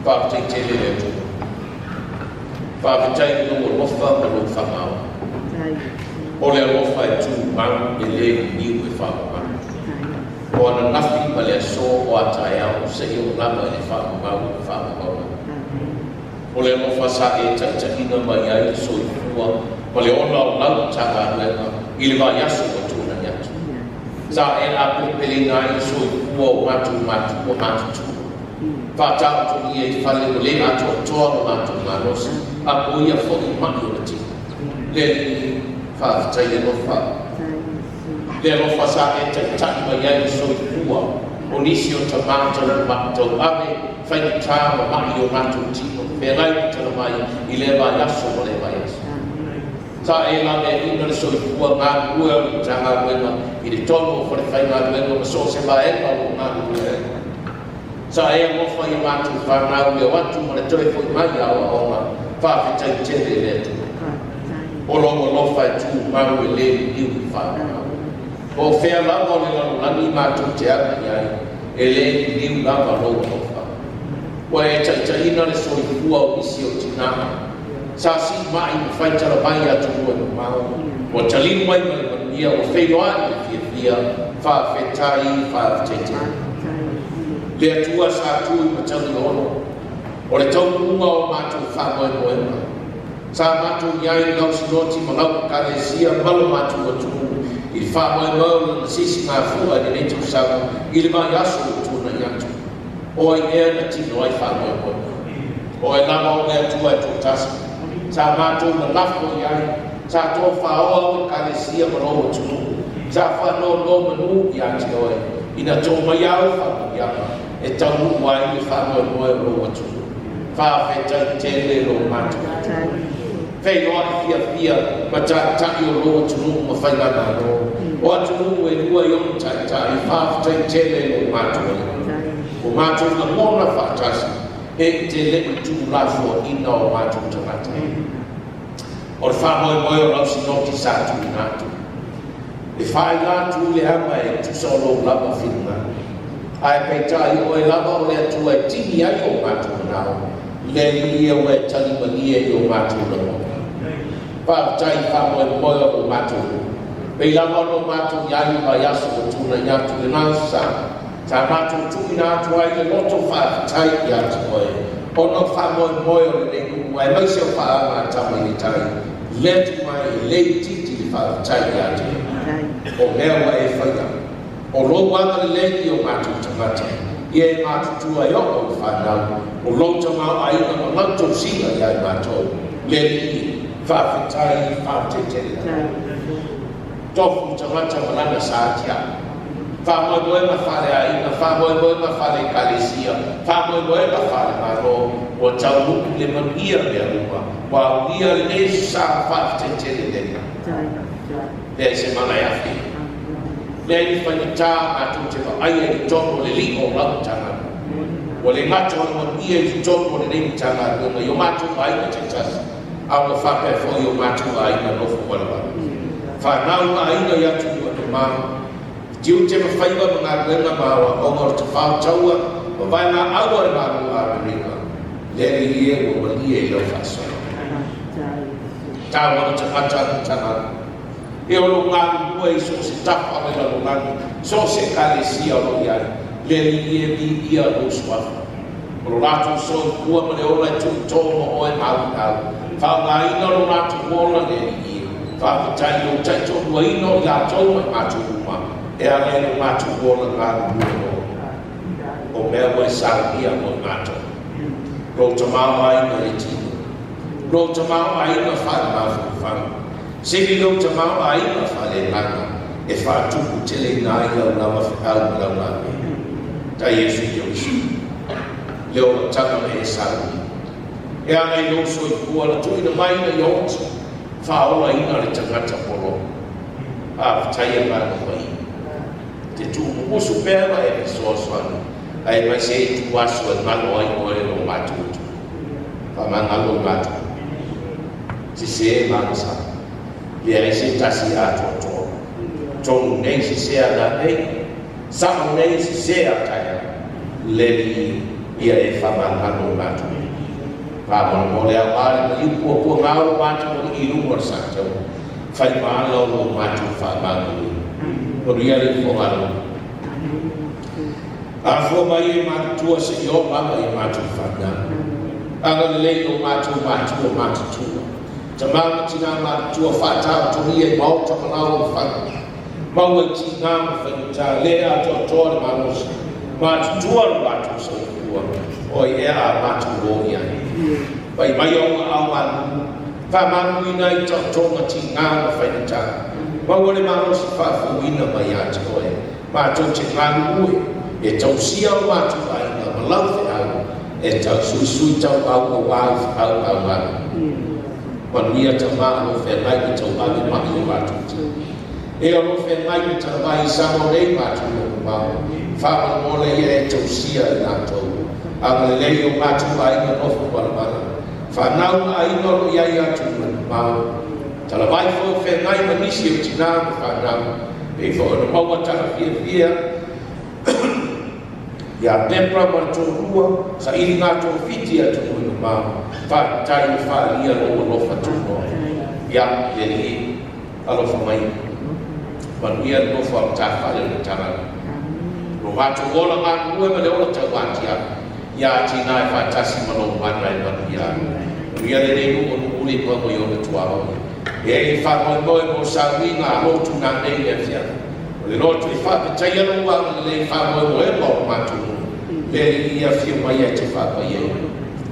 Faafetai tele i le Atua. Faafetai i lou alofa ma lou faamaoni. O le alofa e tumau e le liliu e faamamalu. O ananafi ma le aso o a taeao seia oo lava i le faamamalu o le faamamalu. O le alofa sa e taitaiina mai ai le soifua ma le ola o lau Matagaluega i le vaiaso ua tuanai atu. Sa e apelepeleina ai le soifua o matou matua matutua, faataotolia i fale ua le atoatoa lo latou malosi, apoia foi mai o le tino. Le Alii, faafetai le alofa. Le alofa sa e taitai mai ai le soifua o nisi o tama tauave faigata ma mai o matou tino feagai ma talamai i lea vaiaso ma lea vaiaso. Sa e laveaiina le soifua galulue o le Matagaluega i le tonu o falefaigaluega ma so o se vaega o lo o galulue ai. Sa e alofa i a matou fanau i le o atu ma le toe foi mai i aoaoga. Faafetai tele i le Atua. O lou alofa e tumau e le liliu i le faamamalu. Po o fea lava o le lalolagi matou te agai ai, e le liliu lava lou alofa. Ua e taitaiina le soifua o nisi o tinā sa siimai ma faitala mai i atunuu e mamao, ua taliu mai ma le manuia, ua feiloai i le fiafia. Faafetai, faafetai tele. Le Atua sa tu i Matagiolo, o le taunuuga o matou faamoemoega. Sa matou i ai i lau Sinoti ma lau Ekalesia ma lo matou atunuu i le faamoemoe o lana sisigafua i lenei tausaga i le vaiaso ua tuanai atu. O ai ea na tino ai faamoemoega? O oe lava o le Atua e toatasi. Sa matou lalafo i ai, sa tofaoa au Ekalesia ma lou atunuu, sa faanonomanu ia te oe, ina tō mai au faamanuiaga e taunuu ai le faamoemoe o lou atunuu. Faafetai tele lo matou Atua. Feiloai fiafia ma taitai o lou atunuu ma faigamalo o atunuu e lua i ona taitai. Faafetai tele lo matou Alii. Ua matou lagona faatasi e te le'i tuulafoaina o matou tagata. O le faamoemoe o lau Sinoti sa tuuina atu, e faila atu i le ama e tusa o lou lava finagalo. Ae peitai o oe lava o le Atua e tini ai o matou manao, le Alii e ua e talimalie i o matou lagona. Faafetai i faamoemoe o lo matou nuu. Pei lava ona matou i ai i vaiaso ua tuanai atu lena sa, sa matou tuuina atu ai le loto faafetai ia te oe, ona o faamoemoe o lenei nuu aemaise o paaga a Tama i le Tai, le atu mai e le itiiti le faafetai ia te oe. O mea ua e faia, o lou agalelei i o matou tagata, ia e matutua e oo i fanau, o lou tamaoaiga ma lau tausiga ia i matou, le Alii, faafetai, faafetai tele lava. Tofu tagata ma lana sa atiae. Faamoemoega faaleaiga, faamoemoega faale-Ekalesia, faamoemoega faale-Malo, ua taunuu le manuia mea uma, ua aulia lenei sa faafetai tele le Alii. Leai se mana e afe. Leai ni faigata matou te vaaia i totonu o le lio o lau Matagaluega. Ua le gata o le manuia i totonu o lenei Matagaluega i o matou aiga taitasi, a ua faapea foi i o matou aiga nofo valevale. Fanau ma aiga i atunuu e mamao, i tiute ma faiva ma galuega ma aoaoga o le tafao taua ma vaegaau a le Malo o Amerika, le Alii e ua malie i lau faasoa. Tau ana tagata a le Matagaluega e o lo o galulue i so o se tafa o le lalolagi, so o se Ekalesia o lo o i ai, le Alii e viia lou suafa. O lo latou soifua ma le ola e tuuto ma oe maauiau, faaaogaina lo latou ola, le Alii e. Faafetai i lou taitoaluaina o i latou ma i matou uma, e ala i lo matou ola galulue o. O mea ua e saunia mo i matou. Lou tamaoaiga i le tino. Lou tamaoaiga faale-mafaufau. Sili lou tamaoaiga faale-agaga e faatupu teleina ai lau lava feau ma lau galuega. Ta Iesu Keriso, le olataga na e saunia. E ala i lou soifua na tuuina mai ina ia oti, faaolaina le tagata poloa. Faafetai Agaga Paia. Te tuumumusu pea ma e fesoasoani, ae mai se itu aso e galo ai oe lo matou Atua. Faamagalo i matou. Sese ma agasala. Leai se tasi atoatoa. Tonu nei sese a nanei, sao nei sese a taeao. Le Alii. Ia e whamangalo mātou. Whamangalo le au ale ma liu pua pua ngā o mātou o i lunga o le sātou. Whai maala o lo mātou whamangalo. O ria le whangalo. Afua mai e mātua se i o lava i mātou whanau. Anga lelei o mātou mātua mātutua. Ta mauna tina mātua whātau tohia i maota malau o whanau. Maua i ti ngā ma whaingata le atoa toa le malosi. Mātutua le mātou soifua. O i ea a mātou o i ai. Pai mai au ngā au manu. Whamanu ina i tautonga ti ngā ma whaingata. Maua le malosi whaafuina mai a te oe. Mātou te ngānu ue. E tausia o mātou ainga ma lau wheau. E tau sui sui tau au o wau au au au. Manuia ta maa lo whengai ki tau ave mai o mātou te. E o lo whengai ki tana mai i samo nei mātou o kumau. Whaamana mole ia e tausia i lātou. Anga le lei o mātou ainga nofo malamala. Whanau ma ainga o lo iai atu i mau. Tala vai fo whengai ma nisi o tina ma whanau. Pei fo ona maua tana fia fia. Ia pepra ma le tōrua, sa ili ngā tō whiti a tō i mau. Whātai o whaalia lo o lofa tūnoa. Ia, le li, alofa mai. Manuia le nofo a tāwhale o le tarau. Lo mātou ola ngā nue ma le ola tau ātia. Ia tina e whātasi ma lo mana e manuia. Manuia le nei nu o nu uli pa mo i ona tuaho. E i whāmoi moi mo saui ngā lotu nā nei le awhia. O le lotu i whāpetai alo ua le lei whāmoi mo e mau mātou nu. Le i awhia mai e te whāpai e.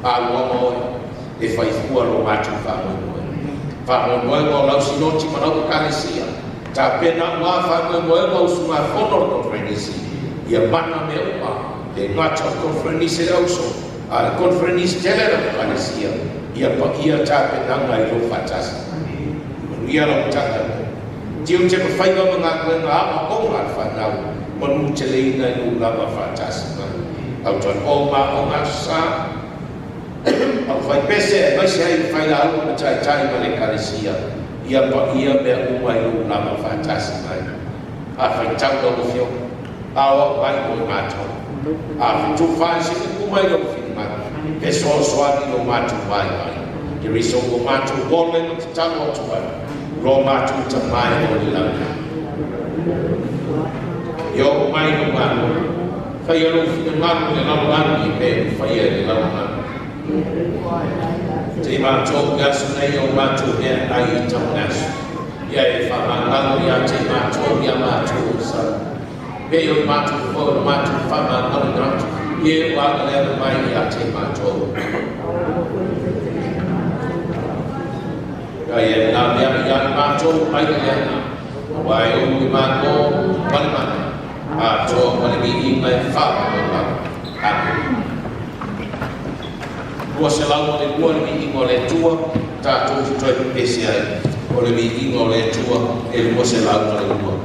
A lua moi e whaifua lo mātou whāmoi moi. Whāmoi moi mo lau sinoti ma lau kalesia. Tā pena ua whāmoi moi ma usu ngā whono o konferenisi. Ia mana me uma. Le ngata o konferenisi le auso. A le konferenisi tele la kalesia. Ia pa ia tā penanga i lo whātasi. Manuia lau tanga. Tiu te mawhaiwa ma ngā koe ngā ama o ngā whanau. Manu te leina i lō lama whātasi mai. Au toi o ngā o ngā sa. Au whai pese e mai se hai whai la au ma tai tai ma le kalesia. Ia pa ia mea uma i lō lama whātasi mai. A whai tau lau whio. A o mai o mātou. A whai tū whai se uku mai lau whina mai. Pe soa soani lo mātou mai mai. Te riso o mātou wole ma te talo atu ai. Lo mātou ta mai o le lau. Ia o mai no ngāno. Whai alo whina ngāno le lalo ngāno i pe whai e le lalo ngāno. Te mātou gasu nei o mātou mea ai i tau gasu. Ia e whamangalo ia te mātou ia mātou o sa. Pe o mātou whau o mātou whamangalo ngātu. Ie o anga mai ia te mātou. Ia e ngā mea ia mātou ai le ana. Wai o i mātou male mana. A toa male mi i mai whamangalo. Amen. Rua se lau o le lua le mi ingo le tua, tātou te toi pese ai. O le mi ingo le tua, e lua se lau o le lua.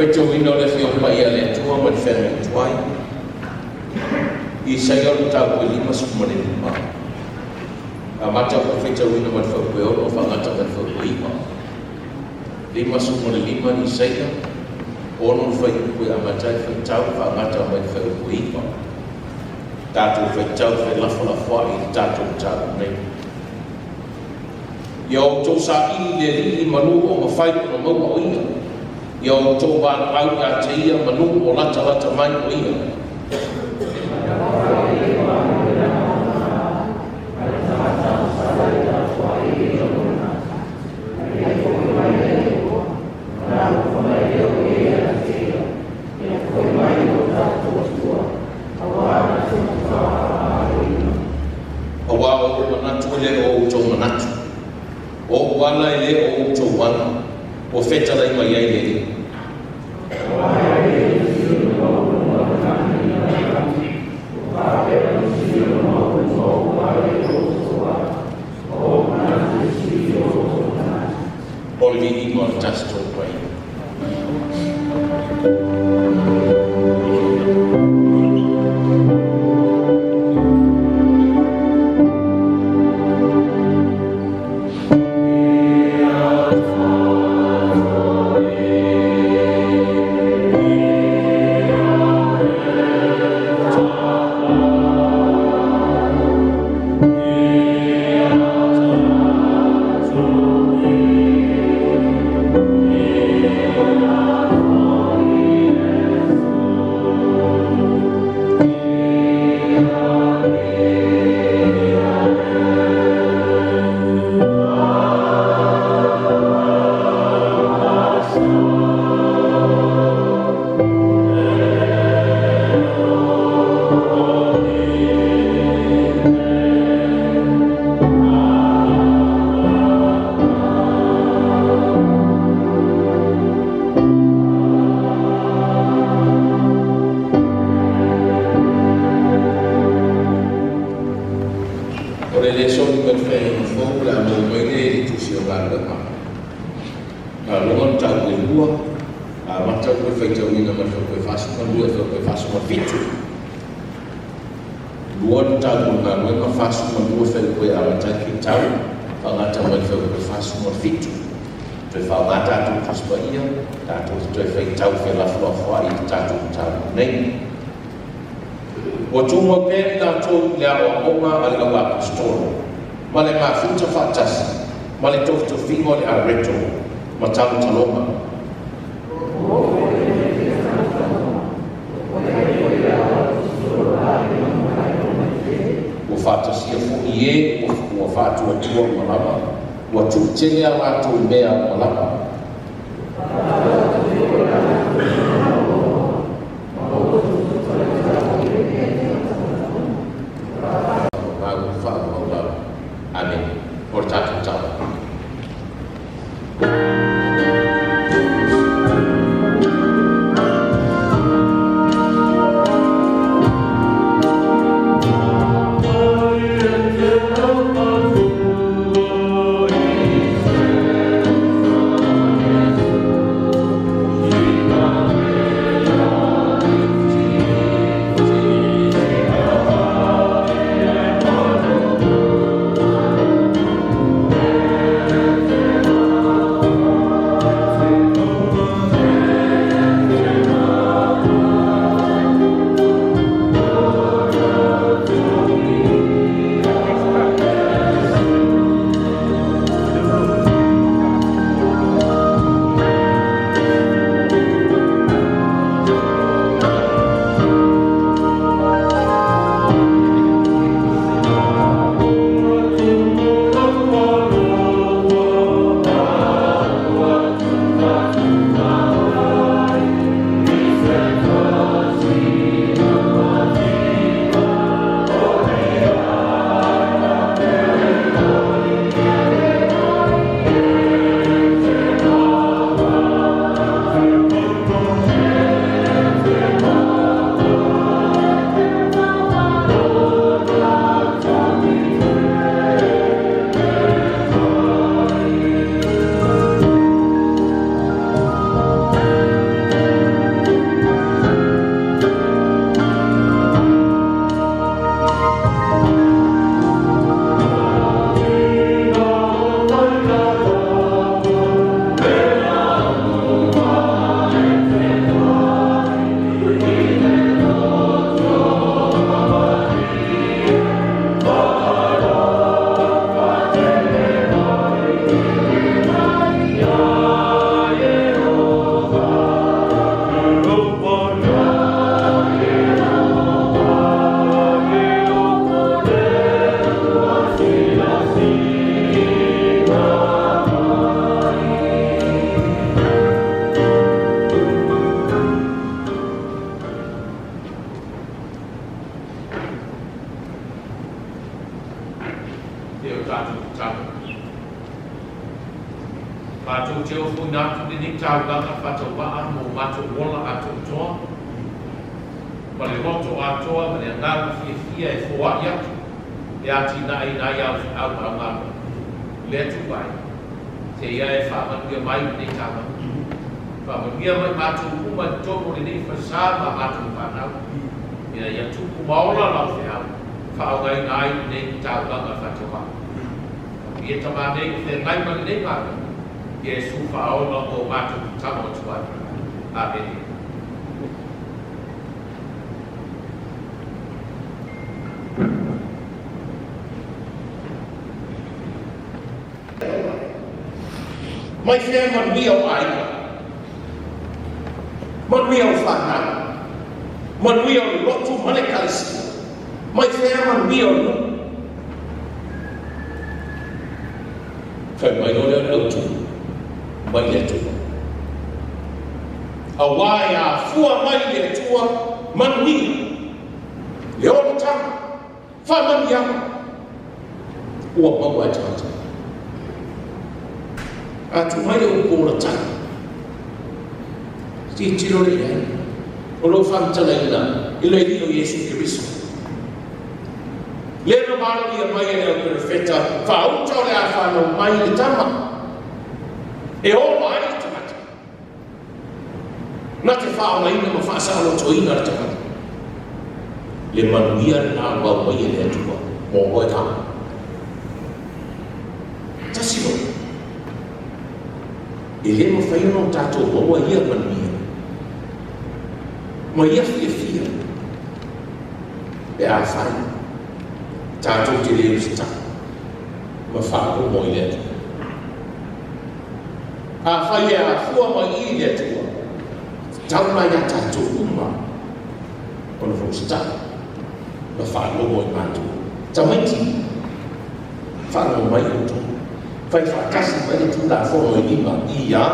Faitauina o le Afioga Paia a le Atua ma le feagaiga tuai. Isaia o le mataupu e 55. Amata le faitauina mai le fuaiupu e 6 faagata mai le fuaiupu e 9. 55 Isaia, 6 le fuaiupu e amata ai le faitau faagata mai le fuaiupu e 9. Tatou faitau felafolafoai i le tatou mataupu nei. Ia outou saili i le Alii manu o mafai ona maua o Ia. Ia outou valaau ia te Ia manu o latalata mai o Ia. Auā o o'u manatu e le o outou manatu, o o'u ala e le o outou ala, ua fetalai mai ai le Alii. O le viiga o le Tasi Tolu Paia. O le le soli mai le feagaiga fou o le a maua mai lea i le Tusi o Galuega. Galuega o le Mataupu e 2, amata le faitauina mai le fuaiupu e 42 i le fuaiupu e 47. 2 le mataupu o le galuega, 42 fuaiupu e amata ai le faitau, faagata mai le fuaiupu e 47. Toe faaaoga tatou Tusi Paia, tatou te toe faitau felafolafoai i le tatou mataupu nei. Ua tumau pea i latou i le aoaoga a le au aposetolo, ma le mafuta faatasi, ma le tofitofiga o le areto, ma talotaloga. Ua faatasia foi e ua faatuatua ua lava, ua tuutele a latou mea ua lava. Faaauau lava. Amene. O le tatou tala. Matou te ofoina atu lenei taulaga faataumaa mo matou ola atoatoa ma le loto atoa ma le agaga fiafia e foai atu e atinaeina ai au feau ma au galuega. Le Atua e, seia e faamanuia mai lenei taulaga. Faamanuia mai matou uma i totonu o lenei falesa ma matou fanau, ina ia tupu ma ola lau feau, faaaogaina ai lenei taulaga faataumaa. Ia tamā nei o feagai ma lenei galuega, Iesu faaola mo matou tatalo atu ai. Amene. Mai fea manuia o aiga, manuia o fanau, manuia o le lotu ma le ekalesia, mai fea manuia o le nuu. Fai mai loa lea o le autu mai le Atua. Auā e afua mai i le Atua manuia, le olataga, faamanuiaga ua maua e tagata. A tuu mai le upu olataga, tilotilo lea i ai, o lo o faamatalaina i le Alii o Iesu Keriso. Lea na valoia mai e le au perofeta faauta o le a fanau mai le tama e ola ai le tagata, na te faaolaina ma faasaolotoina le tagata. Le manuia lena ua aumai e le Atua mo oe ma au. Tasi loa, e le mafai ona o tatou maua ia manuia ma ia fiafia pe afai tatou te le usitai ma faalogo i le Atua. Afai e afua mai i le Atua, tatau la iā tatou uma ona usitai ma faalogo i matou. Tamaiti, faalogo mai outou, fai faatasi mai le Tulafono e lima i a.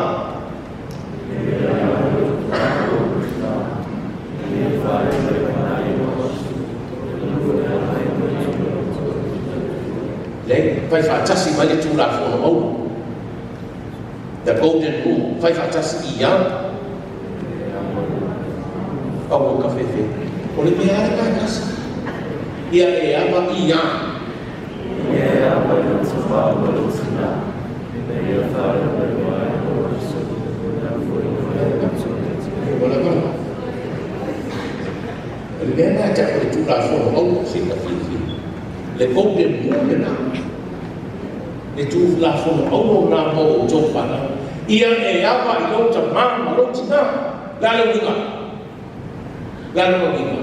Leai, fai faatasi mai le Tulafono Auro. The Golden Rule, fai faatasi i a. Aua ka fefe. O le mea lava lena e tasi. Ia e ava i a. Ia e ava i lou tamā ma lou tinā, ina ia faaleoleoa ai lou aso, o le a foi o fai atu o le Atua. Ua lava lena. O le mea lena e tau o le Tulafono Auro, sina fiafia. Le Golden Rule lena. Le Tulafono Auro lena mo outou fanau. Ia e ava i lou tamā ma lou tinā. O le a le uiga? Le a lona uiga?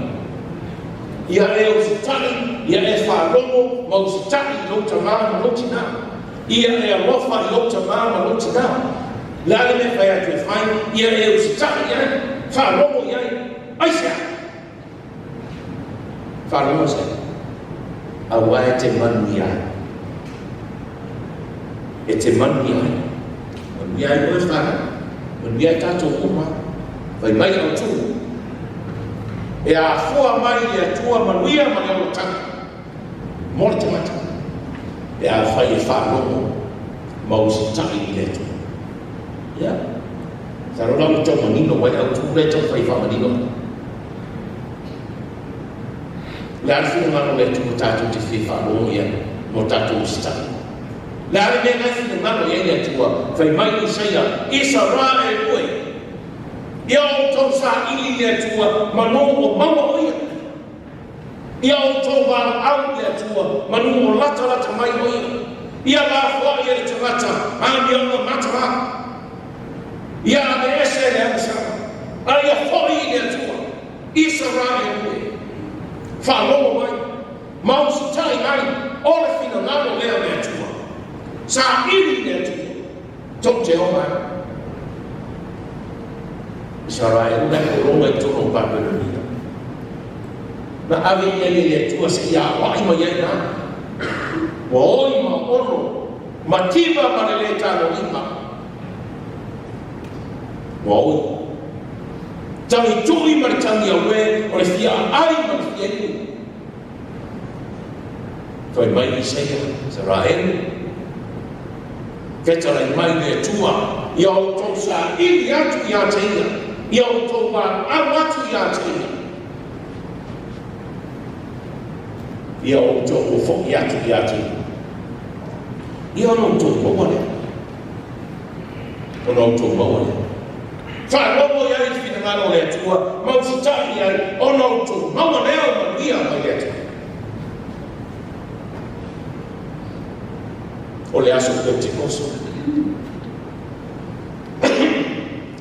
Ia e usitai, ia e faalogo ma usitai i lou tamā ma lou tinā. Ia e alofa i lou tamā ma lou tinā. O le a le mea e fai atu e fai? Ia e usitai i ai, faalogo i ai. Aisea? Faalogo se? Aua e te manuia ai. E te manuia ai. Manuia ai oe whanau. Manuia ai tātou uma. Fai mai au tū. E afua mai le Atua manuia ma le olataga mo le tagata. Pe afai e faalogo ma usitai i le Atua. Ia. Masalo la ua tau manino ai au tū lea e taumafai e faamanino. O le a le finagalo o le Atua tatou te fia faalogo i ai mo tatou usitai? O le a le mea la e finagalo i ai le Atua? Fai mai Isaia, Isaraelu e, ia outou saili i le Atua manu o maua o ia. Ia outou valaau i le Atua manu o latalata mai o ia. Ia lafoai e le tagata amioga mata. Ia aveese le agasala, a ia foi i le Atua. Isaraelu e, faalogo mai, ma usitai ai, o le finagalo lea o le Atua. Saili i le Atua, tou te ola ai. Isaraelu la e pologa i totonu o Papelonia. Na ave i ai e le Atua seia aoai mai ai na. Ua oi ma ono, mativa ma le lē tagolima. Ua oi. Tagi tui ma le tagi auē, o le fia aai ma le fia inu. Fai mai Isaia, Isaraelu, fetalai mai le Atua. Ia outou saili atu ia te Ia, ia outou valaau atu ia te Ia, ia outou fo'i atu ia te Ia. Ia ona outou maua lea. Ona outou maua lea. Faalogo i ai i le finagalo o le Atua ma usitai i ai, ona outou maua lea o manuia mai le Atua. O le aso Pentekoso.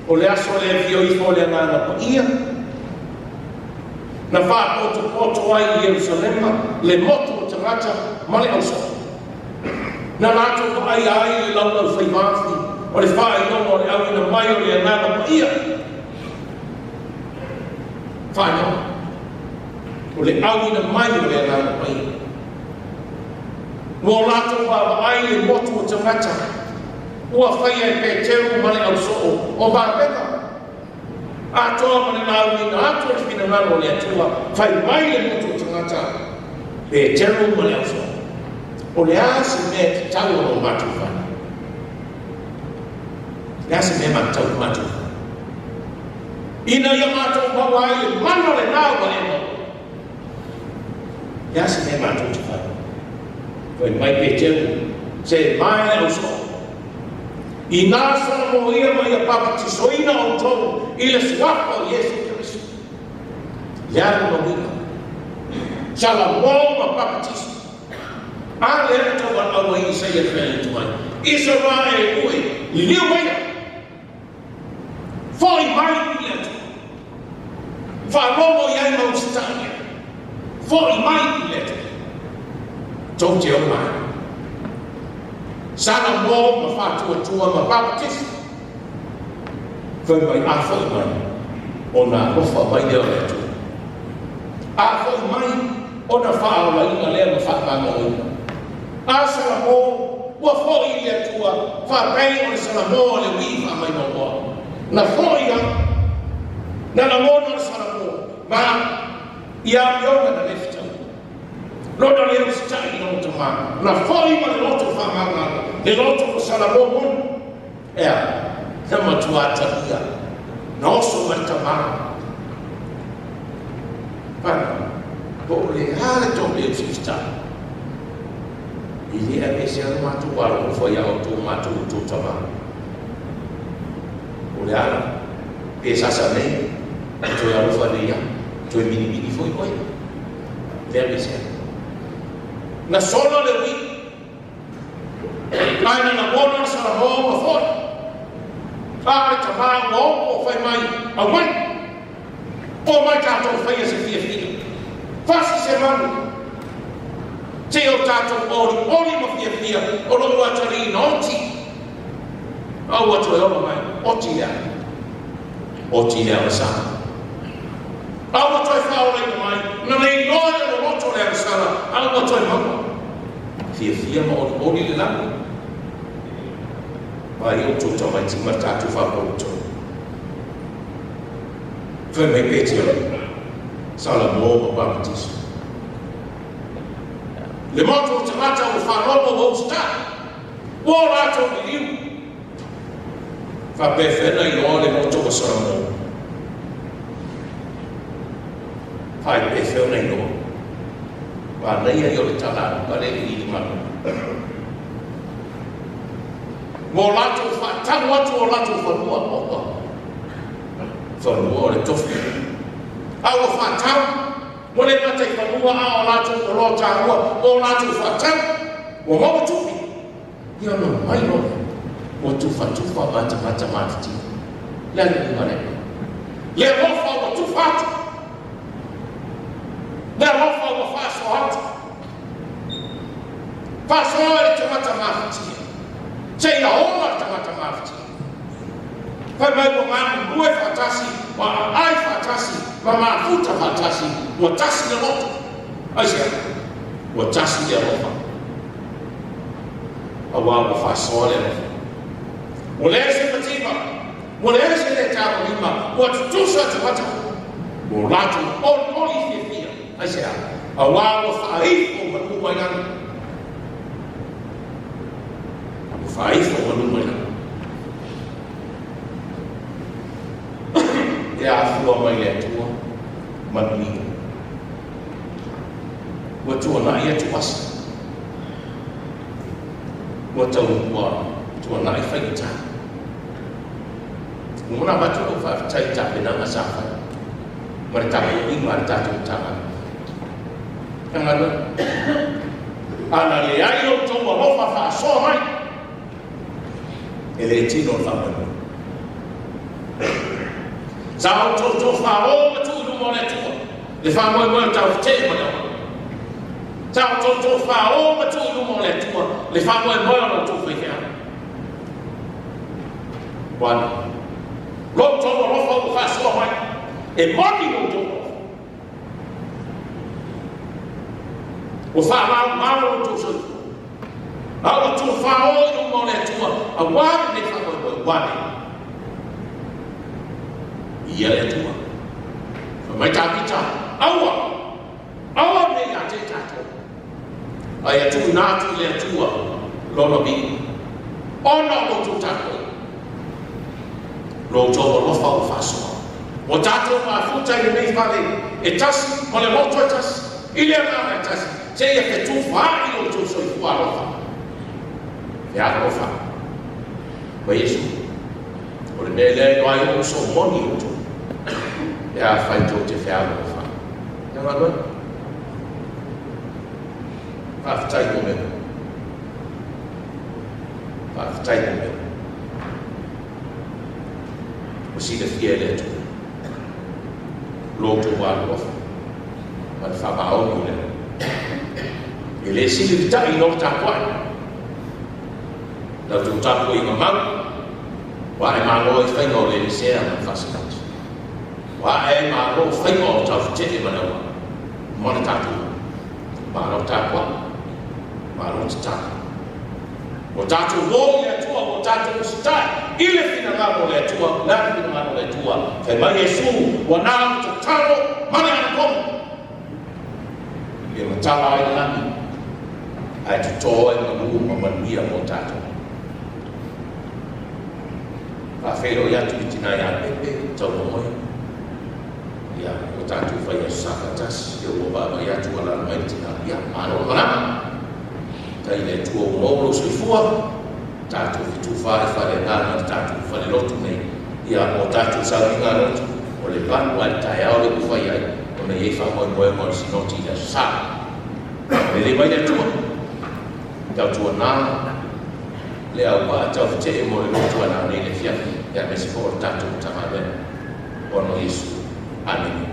O le aso le afio ifo o le Agaga Paia, na faapotopoto ai i Ierusalema le motu o tagata ma le ausoo. Na latou vaaia ai le laulaufaivafi o le faailoga o le auina mai o le Agaga Paia. Faailoga o le auina mai o le Agaga Paia. Ua o latou vaavaai le motu o tagata ua faia e Peteru ma le ausoo o vavega atoa ma le lauina atu o le finagalo o le Atua. Fai mai le motu o tagata, Peteru ma le ausoo, o le a se mea e tatau ona o matou fai? Le a se mea matou matou fai ina ia matou maua ai le mana lena ua e maua? Le a se mea matou te fai? Fai mai Peteru, se mai le ausoo, inā salamoia ma ia papatisoina outou i le suafa o Iesu Keriso. Le a lona uiga? Salamo ma papatiso. A lea na taualaau ai Isaia e fai atu ai, Isaraelu e, liliu maia, fo'i mai i le Atua, faalogo i ai ma usitai i ai, fo'i mai i le Atua, tou te ola ai. Salamo ma faatuatua ma papatiso. Fai mai, a fo'i mai, ona alofa mai lea o le Atua. A fo'i mai, ona faaolaina lea ma faamagaloina. A Salamo, ua fo'i i le Atua, faapei o le Salamo a le uī faamaimoamoa. Na fo'i au, na lagona o le Salamo, ma ia amioga na le fetaui. Lona le usitai i lona tamā, na fo'i ma le loto faamagalo, le loto o Salamo moni. Ea, na matua atagia, na oso mai le tamā. Pana, po o le a le tou le usiusitai, e le aveesea le matou alolofa iā outou matou o tou tamā. O le a la? Pe sasa nei, e toe alofa nei au, toe minimini foi oe. Le aveesea. Na sola le uī, ae na lagona le salamo ma fo'i. A le tamā ua opo fai mai, aumai. O mai tatou faia se fiafia. Fasi se manu. Seia o tatou olioli ma fiafia o lou atalii na oti. A ua toe ola mai. Oti le a? Oti le agasala. A ua toe faaolaina mai. Na le iloa e loloto le agasala, a ua toe maua. Fiafia ma olioli le lagi. Vaai outou tamaiti ma le tatou faapolotonu. Fai mai Peteru, Salamo ma Papatiso. Le motu o tagata ua faalogo ua usitai, ua o latou liliu. Faapefea iloa le motu o Salamo? Faipefea ona iloa? Manaia ia o le tala a Luka lea i limalo. Ua o latou faatau atu o latou fanua, oka. Fanua o le tofi. A ua faatau, ua le gata i fanua a o latou oloa taua, ua o latou faatau, ua maua tupe. Ia ona omai loa lea, ua tufatufa ma tagata matitiva. Le a le uiga lea? Le alofa ua tufa atu. Le alofa ua faasoa atu. Faasoa i le tagata mafatia, seia ola le tagata mafatia. Fai mai ua galulue faatasi, ua aai faatasi, ma mafuta faatasi, ua tasi le loto. Aisea? Ua tasi le alofa, auā ua faasoa le alofa. Ua leai se mativa, ua leai se le tagolima, ua tutusa tagata, ua latou olioli fiafia. Aisea? Auā ua faaifo manu mai lagi. Ua faaifo manu mai lagi. E afua mai le Atua manuia. Ua tuanai atu asa. Ua tau ua tuanai faigata. Ua mana avatu lau faafetai i tapenaga sa fai ma le tapuaiga a le tatou Matagaluega. Matagaluega. Ana leai lo outou alofa faasoa mai, e le tino le faamoemoe. Sa outou tofa o ma tuu i luma o le Atua le faamoemoe o taufetee ma le auala. Sa outou tofa o ma tuu i luma o le Atua le faamoemoe o la outou faifeau. Ua lo outou alofa ua faasoa mai, e moni lo outou alofa. Ua faamaumau lo outou soifua. A ua tofa o i luma o le Atua aua lenei faamoemoe ua nei. Ia le Atua. Fai mai Tavita, aua, aua ne i ia te i tatou. A ia tuuina atu i le Atua lona viiga, ona o lo outou tapuaiga, lo outou alofa ua faasoa. Ua tatou mafuta i lenei fale e tasi ma le loto e tasi, i le agaga e tasi, seia fetufaai lo outou soifua alofa. Fealolofa ma Iesu. O le mea lea e iloa ai o uso moni outou, pe afai tou te fealolofa. Ia galuega. Faafetai mo mea. Faafetai mo mea. Ua silafia e le Atua lo outou alolofa ma le faamaoni o le E le sili le ta'i i lo le tapuai. La outou tapuaiga mau, ua ae malo ai faiga o le Elisea ma le faasinoti. Ua ae ai malo faiga o taufetee ma le auala ma le tatou malo tapuai, malo tatalo. Ua tatou o i le Atua, ua tatou usitai i le finagalo o le Atua. O le a le finagalo o le Atua? Fai mai Iesu, ua na o le tatalo ma le anapogi e matala ai le lagi, ae toto ai malu ma manuia mo tatou. Faafeiloai atu i tina ia Pepe, Taumamoe, ia, ua tatou fai aso sa faatasi, ia ua vaavaai atu ua alaala mai le tina, ia, malo le malaga. Tai le Atua ua maua lou soifua, tatou fetufa i fale agaga i le tatou fale lotu nei, ia, o tatou sauniga lotu, o le 8 lava i le taeao lea ua fai ai, ona e i ai faamoemoega o le sinoti i le aso Sa. Lelei mai le Atua, tautuana le auvaa taufetee mo le lotu a nanei le afiafi, aemaise foi o le tatou Matagaluega. Ona o Iesu. Amene.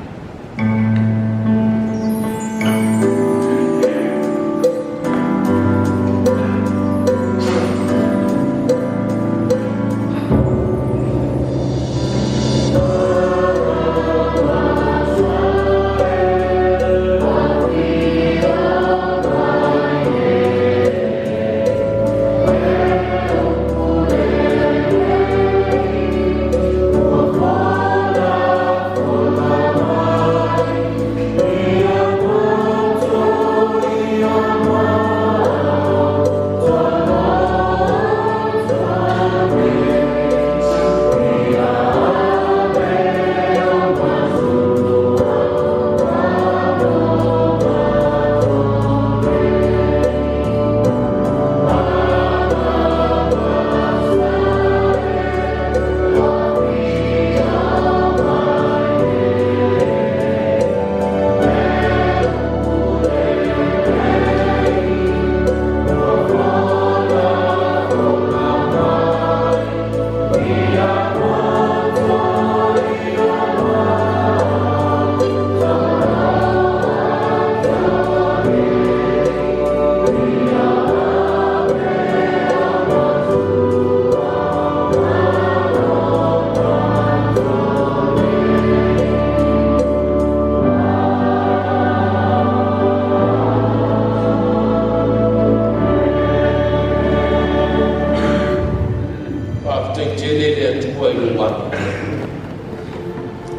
Faafetai tele le Atua i lou alo.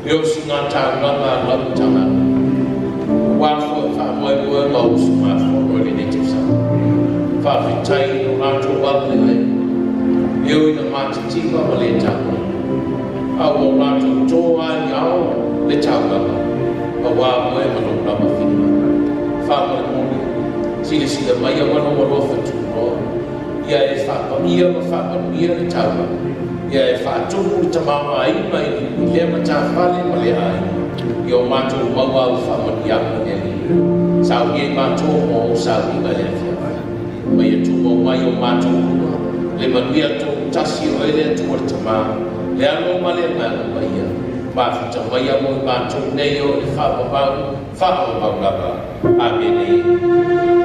E osi ngā taulaga a lau Matagaluega. Aua foi faamoemoega o usugafono i lenei tausaga. Faafetai i lo latou agalelei, e ui ina matitiva ma le taua. A ua o latou to lava i ao le taulaga, auā Oe ma Lou lava finagalo. Faamolemole, silasila mai ma Lou alofa tunoa, ia e faapaia ma faamanuia le taulaga, ia e faatumu le tamaoaiga i lea matafale ma lea aiga, ia o matou maua au faamanuiaga e le Alii. Saunia i matou mo ou sauniga i le afiafi, ma ia tumau mai i o matou uma le manuia toatasi o Oe le Atua le Tamā, le Alo ma le Agaga Paia, mafuta maia mo i matou nei o le faavavau, faavavau lava. Amene.